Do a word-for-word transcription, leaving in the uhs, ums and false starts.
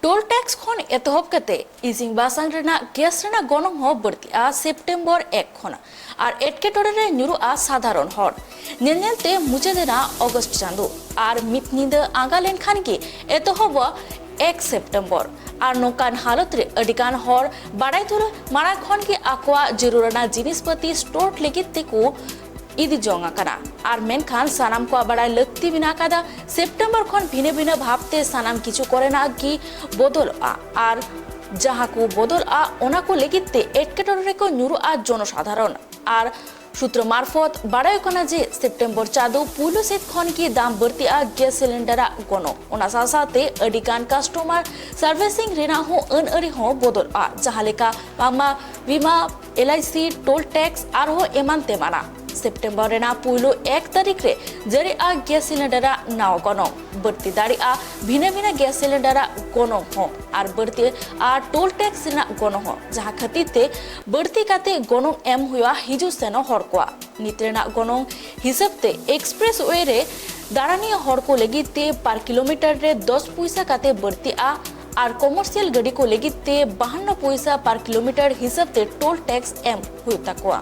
Toll tax ᱠᱷᱚᱱ ᱮᱛᱚᱦᱚᱵ ᱠᱟᱛᱮ ᱤᱥᱤᱱ ᱵᱟᱥᱟᱝ ᱨᱮᱱᱟᱜ ᱜᱮᱥ ᱨᱮᱱᱟᱜ ᱜᱚᱱᱚᱝ ᱦᱚᱸ ᱵᱟᱹᱲᱛᱤᱜᱼᱟ ᱥᱮᱯᱴᱮᱢᱵᱚᱨ ᱮᱠ ᱠᱷᱚᱱᱟᱜ᱾ ᱟᱨ ᱮᱴᱠᱮᱴᱚᱬᱮ ᱨᱮ ᱧᱩᱨᱩᱜᱼᱟ ᱥᱟᱫᱷᱟᱨᱚᱱ ᱦᱚᱲ᱾ ᱧᱮᱞ ᱧᱮᱞᱛᱮ ᱢᱩᱪᱟᱹᱫ ᱮᱱᱟ ᱚᱜᱚᱥᱴ ᱪᱟᱸᱫᱚ᱾ ᱟᱨ ᱢᱤᱫ ᱧᱤᱫᱟᱹ ᱟᱸᱜᱟ ᱞᱮᱱᱠᱷᱟᱱ ᱜᱮ ᱮᱛᱚᱦᱚᱵᱚᱜᱼᱟ ᱮᱠ ᱥᱮᱯᱴᱮᱢᱵᱚᱨ᱾ ᱟᱨ ᱱᱚᱝᱠᱟᱱ ᱦᱟᱞᱚᱛ ᱨᱮ ᱟᱹᱰᱤᱜᱟᱱ ᱦᱚᱲ ᱵᱟᱲᱟᱭ ᱛᱩᱞᱟᱹ ᱢᱟᱲᱟᱝ ᱠᱷᱚᱱ ᱜᱮ ᱟᱠᱚᱣᱟᱜ ᱡᱟᱹᱨᱩᱲᱟᱱᱟᱜ ᱡᱤᱱᱤᱥ ᱯᱟᱹᱛᱤ ᱥᱴᱳᱨ ᱞᱟᱹᱜᱤᱫ ᱛᱮᱠᱚ ᱤᱫᱤ ᱡᱚᱝ ᱟᱠᱟᱱᱟ᱾ ᱟᱨ ᱢᱮᱱᱠᱷᱟᱱ ᱥᱟᱱᱟᱢ ᱠᱚᱣᱟᱜ ᱵᱟᱲᱟᱭ ᱞᱟᱹᱠᱛᱤ ᱢᱮᱱᱟᱜ ᱟᱠᱟᱫᱟ, ᱥᱮᱯᱴᱮᱢᱵᱚᱨ ᱠᱷᱚᱱ ᱵᱷᱤᱱᱟᱹ ᱵᱷᱤᱱᱟᱹ ᱵᱷᱟᱵᱛᱮ ᱥᱟᱱᱟᱢ ᱠᱤᱪᱷᱩ ᱠᱚᱨᱮᱱᱟᱜ ᱜᱮ ᱵᱚᱫᱚᱞᱚᱜᱼᱟ᱾ ᱟᱨ ᱡᱟᱦᱟᱸ ᱠᱚ ᱵᱚᱫᱚᱞᱚᱜᱼᱟ, ᱚᱱᱟ ᱠᱚ ᱞᱟᱹᱜᱤᱫ ᱛᱮ ᱮᱴᱠᱮᱴᱚᱬᱮ ᱨᱮᱠᱚ ᱧᱩᱨᱩᱜᱼᱟ ᱡᱚᱱᱚᱥᱟᱫᱷᱟᱨᱚᱱ᱾ ᱟᱨ ᱥᱩᱛᱨᱚ ᱢᱟᱨᱯᱷᱚᱛ ᱵᱟᱲᱟᱭᱚᱜ ᱠᱟᱱᱟ ᱡᱮ ᱥᱮᱯᱴᱮᱢᱵᱚᱨ ᱪᱟᱸᱫᱚ ᱯᱩᱭᱞᱩ ᱥᱮᱫ ᱠᱷᱚᱱ ᱜᱮ ᱫᱟᱢ ᱵᱟᱹᱲᱛᱤᱜᱼᱟ ᱜᱮᱥ ᱥᱤᱞᱤᱱᱰᱟᱨᱟᱜ ᱜᱚᱱᱚᱝ᱾ ᱚᱱᱟ ᱥᱟᱶ ᱥᱟᱶᱛᱮ ᱟᱹᱰᱤ ᱜᱟᱱ ᱠᱟᱥᱴᱚᱢᱟᱨ ᱥᱟᱨᱵᱷᱤᱥᱤᱝ ᱨᱮᱱᱟᱜ ᱦᱚᱸ ᱟᱹᱱ ᱟᱹᱨᱤ ᱦᱚᱸ ᱵᱚᱫᱚᱞᱚᱜᱼᱟ, ᱡᱟᱦᱟᱸ ᱞᱮᱠᱟ ᱵᱟᱝᱢᱟ ᱵᱤᱢᱟ, L I C, toll tax ᱟᱨᱦᱚᱸ ᱮᱢᱟᱱ ᱛᱮᱢᱟᱱᱟᱜ᱾ ᱥᱮᱯᱴᱮᱢᱵᱚᱨ ᱨᱮᱱᱟᱜ ᱯᱩᱭᱞᱩ ᱮᱠ ᱛᱟᱹᱨᱤᱠᱷ ᱨᱮ ᱡᱟᱹᱨᱤᱜᱼᱟ ᱜᱮᱥ ᱥᱤᱞᱤᱱᱰᱟᱨᱟᱜ ᱱᱟᱣᱟ ᱜᱚᱱᱚᱝ᱾ ᱵᱟᱹᱲᱛᱤ ᱫᱟᱲᱮᱭᱟᱜᱼᱟ ᱵᱷᱤᱱᱟᱹ ᱵᱷᱤᱱᱟᱹ ᱜᱮᱥ ᱥᱤᱞᱤᱱᱰᱟᱨᱟᱜ ᱜᱚᱱᱚᱝ ᱦᱚᱸ ᱟᱨ ᱵᱟᱹᱲᱛᱤ ᱟᱨ ᱴᱳᱞ ᱴᱮᱠᱥ ᱨᱮᱱᱟᱜ ᱜᱚᱱᱚᱝ ᱦᱚᱸ, ᱡᱟᱦᱟᱸ ᱠᱷᱟᱹᱛᱤᱨ ᱛᱮ ᱵᱟᱹᱲᱛᱤ ᱠᱟᱛᱮ ᱜᱚᱱᱚᱝ ᱮᱢ ᱦᱩᱭᱩᱜᱼᱟ ᱦᱤᱡᱩᱜ ᱥᱮᱱᱚᱜ ᱦᱚᱲ ᱠᱚᱣᱟᱜ᱾ ᱱᱤᱛ ᱨᱮᱱᱟᱜ ᱜᱚᱱᱚᱝ ᱦᱤᱥᱟᱹᱵ ᱛᱮ ᱮᱠᱥᱯᱨᱮᱥ ᱣᱮ ᱨᱮ ᱫᱟᱬᱟᱱᱤᱭᱟᱹ ᱦᱚᱲ ᱠᱚ ᱞᱟᱹᱜᱤᱫ ᱛᱮ ᱯᱟᱨ ᱠᱤᱞᱳᱢᱤᱴᱟᱨ ᱨᱮ ᱫᱚᱥ ᱯᱩᱭᱥᱟ ᱠᱟᱛᱮ ᱵᱟᱹᱲᱛᱤᱜᱼᱟ ᱟᱨ ᱠᱚᱢᱟᱨᱥᱤᱭᱟᱞ ᱜᱟᱹᱰᱤ ᱠᱚ ᱞᱟᱹᱜᱤᱫ ᱛᱮ ᱵᱟᱦᱟᱱᱱᱚ ᱯᱩᱭᱥᱟ ᱯᱟᱨ ᱠᱤᱞᱳᱢᱤᱴᱟᱨ ᱦᱤᱥᱟᱹᱵ ᱛᱮ ᱴᱳᱞ ᱴᱮᱠᱥ ᱮᱢ ᱦᱩᱭᱩᱜ ᱛᱟᱠᱚᱣᱟ᱾